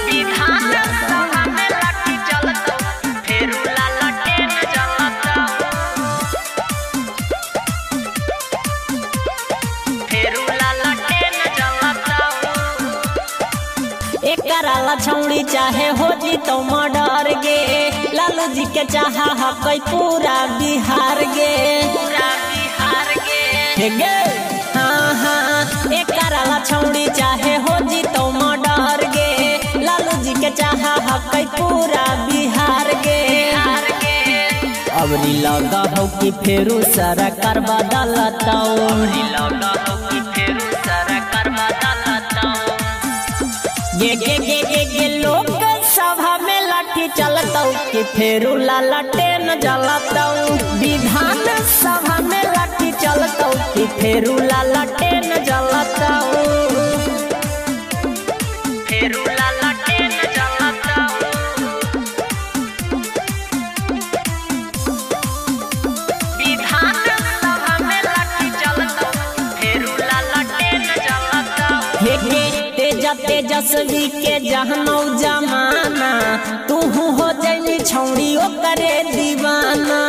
विधान सभा में लाठी चलतौ फेरू लालटेन जलतौ फेरू लालटेन जलतौ। एकरा ला छौड़ी चाहे हो जीतो मर्डर गे, लालू जी के चाहा हकै पूरा बिहार गे, पूरा बिहार गे। हे गे हाँ हाँ, एकरा ला छौड़ी चाहे हो जीतो मर्डर गे, लालू जी के चाहा हकै पूरा बिहार गे। बिहार गे। अबरी लगा हो कि फेरू सरकार बदलतौ, अबरी लगा हो कि फेरू सरकार बदलतौ। गे गे गे गे गे लोक सभा में लाठी चलतौ कि फेरू लालटेन जलतौ। विधान सभा में लाठी चलतौ कि फेरू लालटेन जलतौ फेरू लालटेन जलतौ। विधान सभा में लाठी चलतौ फेरू लालटेन जलतौ। हे गे तेजा तेजस्वी के जहनौ जमाना, तू हो जैनी छौड़ी ओकरे दीवाना।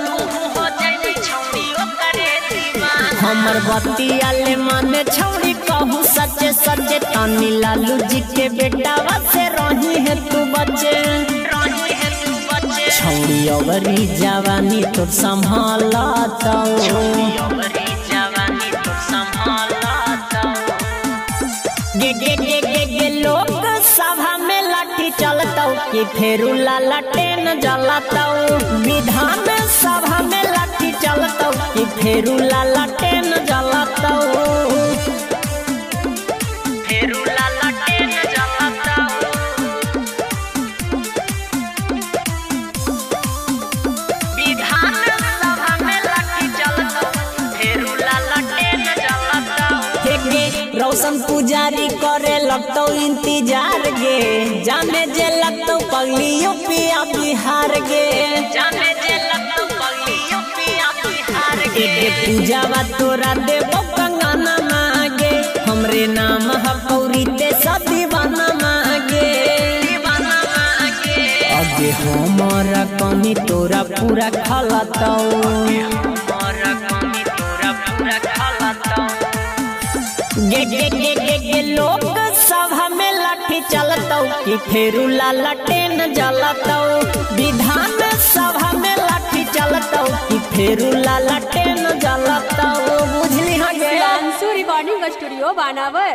तू हो जैनी छौड़ी ओकरे दीवाना। हमर बतिया ले माने छौड़ी कहू सच्चे सच्चे, तनी लालू जी के बेटावा से रही है तू बचे, रही है तू बचे। छौड़ी अबरी जवानी तोर संभालतौ, छौड़ी अबरी जवानी तोर संभालतौ। गे गे गे गे गे लोक सभा में लाठी चलतौ कि फेरू लालटेन जलतौ। विधान सभा में लाठी चलतौ कि फेरू लालटेन जलतौ फेरू लालटेन जलतौ। विधान सभा में लाठी चलतौ फेरू लालटेन जलतौ। हे गे रोशन पुजारी करे लगतौ इंतजार गे, जाने जे लगतौ पगली यूपीया बिहार गे, जाने जे लगतौ पगली यूपीया बिहार गे। गे पूजावा तोरा देबो कंगना मागे, हमरे नाम हकौरी ते सब दीवाना मागे, दीवाना मागे। अगे हमारा कमी तोरा पूरा खलतौ, हमारा कमी तोरा पूरा खलतौ। गे गे गे गे गे लोक सभा में लाठी चलतौ कि फेरू लालटेन जलतौ। विधान सभा में लाठी चलतौ कि फेरू लालटेन जलतौ। बुझली हाँ गे। रिकॉर्डिंग स्टूडियो बानावर।